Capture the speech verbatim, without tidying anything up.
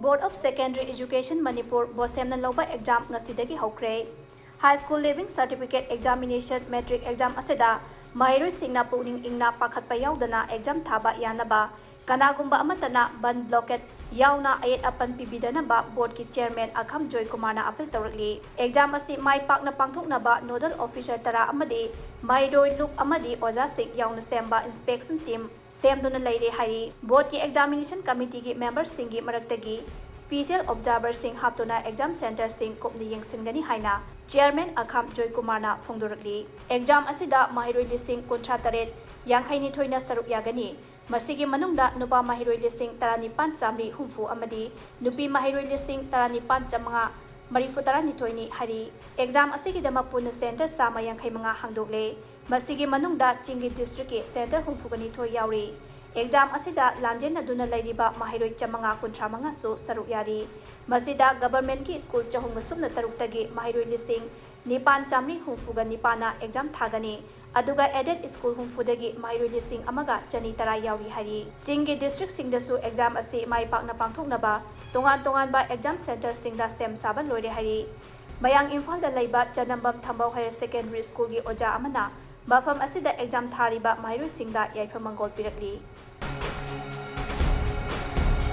Board of Secondary Education Manipur, ꯕꯣꯁꯦꯝꯅ ꯂꯧꯕ exam ꯉꯁꯤꯗꯒꯤ ꯍꯧꯈ꯭ꯔꯦ꯫ High School Leaving Certificate Examination, matric exam ꯑꯁꯤꯗ ꯃꯍꯩꯔꯣꯏꯁꯤꯡꯅ ꯄꯨꯛꯅꯤꯡ ꯏꯪꯅ ꯄꯥꯈꯠꯄ ꯌꯥꯎꯗꯅ ꯑꯦꯛꯖꯥꯝ ꯊꯥꯕ ꯌꯥꯅꯕ, ꯀꯅꯥꯒꯨꯝꯕ ꯑꯃꯠꯇꯅ ꯕꯟ ꯕ꯭ꯂꯣꯀꯦꯠ ꯌꯥꯎꯅ ꯑꯌꯦꯠ ꯑꯄꯟ ꯄꯤꯕꯤꯗꯅꯕ ꯕꯣꯔꯗꯀꯤ ꯆꯦꯌꯔꯃꯦꯟ ꯑꯈꯝ ꯖꯣꯏꯀꯨꯃꯥꯔꯅ ꯑꯄꯤꯜ ꯇꯧꯔꯛꯂꯤ꯫ ꯑꯦꯛꯖꯥꯝ ꯑꯁꯤ ꯃꯥꯏ ꯄꯥꯛꯅ ꯄꯥꯡꯊꯣꯛꯅꯕ ꯅꯣꯗꯜ ꯑꯣꯐꯤꯁꯥꯔ ꯇꯔꯥ ꯑꯃꯗꯤ ꯃꯍꯩꯔꯣꯏ ꯂꯨꯞ ꯑꯃꯗꯤ ꯑꯣꯖꯥꯁꯤꯡ ꯌꯥꯎꯅ ꯁꯦꯝꯕ ꯏꯟꯁꯄꯦꯛꯁꯟ ꯇꯤꯝ ꯁꯦꯝꯗꯨꯅ ꯂꯩꯔꯦ ꯍꯥꯏꯔꯤ꯫ ꯕꯣꯔꯗꯀꯤ ꯑꯦꯛꯖꯥꯃꯤꯅꯦꯁꯟ ꯀꯃꯤꯇꯤꯒꯤ ꯃꯦꯝꯕꯔꯁꯤꯡꯒꯤ ꯃꯔꯛꯇꯒꯤ ꯁ꯭ꯄꯤꯁꯦꯜ ꯑꯣꯕꯖꯥꯔꯚꯔꯁꯤꯡ ꯍꯥꯞꯇꯨꯅ ꯑꯦꯛꯖꯥꯝ ꯁꯦꯟꯇꯔꯁꯤꯡ ꯀꯨꯞꯅ ꯌꯦꯡꯁꯤꯟꯒꯅꯤ ꯍꯥꯏꯅ ꯆꯦꯌꯔꯃꯦꯟ ꯑꯈꯥꯝ ꯖꯣꯏꯀꯨꯃꯥꯔꯅ ꯐꯣꯡꯗꯣꯔꯛꯂꯤ꯫ ꯑꯦꯛꯖꯥꯝ ꯑꯁꯤꯗ ꯃꯍꯩꯔꯣꯏ ꯂꯤꯁꯤꯡ ꯀꯨꯟꯊ꯭ꯔꯥ ꯇꯔꯦꯠ ꯌꯥꯡꯈꯩ ꯅꯤꯊꯣꯏꯅ ꯁꯔꯨꯛ ꯌꯥꯒꯅꯤ꯫ ꯃꯁꯤꯒꯤ ꯃꯅꯨꯡꯗ ꯅꯨꯄꯥ ꯃꯍꯩꯔꯣꯏ ꯂꯤꯁꯤꯡ ꯇꯔꯥꯅꯤꯄꯥꯟ ꯆꯥꯃꯔꯤ ꯍꯨꯝꯐꯨ ꯑꯃꯗꯤ ꯅꯨꯄꯤ ꯃꯍꯩꯔꯣꯏ ꯂꯤꯁꯤꯡ ꯇꯔꯥꯅꯤꯄꯥꯟ ꯆꯥꯃꯉꯥ ꯃꯔꯤꯐꯨ ꯇꯔꯥꯅꯤꯊꯣꯏꯅꯤ ꯍꯥꯏꯔꯤ꯫ ꯑꯦꯛꯖꯥꯝ ꯑꯁꯤꯒꯤꯗꯃꯛ ꯄꯨꯟꯅ ꯁꯦꯟꯇꯔ ꯆꯥꯝꯃ ꯌꯥꯡꯈꯩ ꯃꯉꯥ ꯍꯥꯡꯗꯣꯛꯂꯦ꯫ ꯃꯁꯤꯒꯤ ꯃꯅꯨꯡꯗ ꯆꯤꯡꯒꯤ ꯗꯤꯁꯇ꯭ꯔꯤꯛꯀꯤ ꯁꯦꯟꯇꯔ ꯍꯨꯝꯐꯨꯒ ꯅꯤꯊꯣꯏ ꯌꯥꯎꯔꯤ꯫ ꯑꯦꯛꯖꯥꯝ ꯑꯁꯤꯗ ꯂꯥꯟꯖꯦꯟꯅꯗꯨꯅ ꯂꯩꯔꯤꯕ ꯃꯍꯩꯔꯣꯏ ꯆꯥꯃꯉꯥ ꯀꯨꯟꯊ꯭ꯔꯥ ꯃꯉꯥꯁꯨ ꯁꯔꯨꯛ ꯌꯥꯔꯤ꯫ ꯃꯁꯤꯗ ꯒꯚꯔꯟꯃꯦꯟꯠꯀꯤ ꯁ꯭ꯀꯨꯜ ꯆꯍꯨꯝꯒ ꯁꯨꯞꯅ ꯇꯔꯨꯛꯇꯒꯤ ꯃꯍꯩꯔꯣꯏ ꯂꯤꯁꯤꯡ ꯅꯤꯄꯥꯟ ꯆꯥꯃꯔꯤ ꯍꯨꯝꯐꯨꯒ ꯅꯤꯄꯥꯟꯅ ꯑꯦꯛꯖꯥꯝ ꯊꯥꯒꯅꯤ꯫ ꯑꯗꯨꯒ ꯑꯦꯗꯦꯗ ꯁ꯭ꯀꯨꯜ ꯍꯨꯝꯐꯨꯗꯒꯤ ꯃꯍꯩꯔꯣꯏ ꯂꯤꯁꯤꯡ ꯑꯃꯒ ꯆꯅꯤ ꯇꯔꯥ ꯌꯥꯎꯔꯤ ꯍꯥꯏꯔꯤ꯫ ꯆꯤꯡꯒꯤ ꯗꯤꯁꯇ꯭ꯔꯤꯛꯁꯤꯡꯗꯁꯨ ꯑꯦꯛꯖꯥꯝ ꯑꯁꯤ ꯃꯥꯏ ꯄꯥꯛꯅ ꯄꯥꯡꯊꯣꯛꯅꯕ ꯇꯣꯉꯥꯟ ꯇꯣꯉꯥꯟꯕ ꯑꯦꯛꯖꯥꯝ ꯁꯦꯟꯇꯔꯁꯤꯡꯗ ꯁꯦꯝ ꯁꯥꯕ ꯂꯣꯏꯔꯦ ꯍꯥꯏꯔꯤ꯫ ꯃꯌꯥꯡ ꯏꯝꯐꯥꯜꯗ ꯂꯩꯕ ꯆꯅꯝꯕꯝ ꯊꯝꯕꯧ ꯍꯥꯌꯔ ꯁꯦꯀꯦꯟꯗꯔꯤ ꯁ꯭ꯀꯨꯜꯒꯤ ꯑꯣꯖꯥ ꯑꯃꯅ ꯃꯐꯝ ꯑꯁꯤꯗ ꯑꯦꯛꯖꯥꯝ ꯊꯥꯔꯤꯕ ꯃꯍꯩꯔꯣꯏꯁꯤꯡꯗ ꯌꯥꯏꯐ ꯃꯪꯒꯣꯜ ꯄꯤꯔꯛꯂꯤ꯫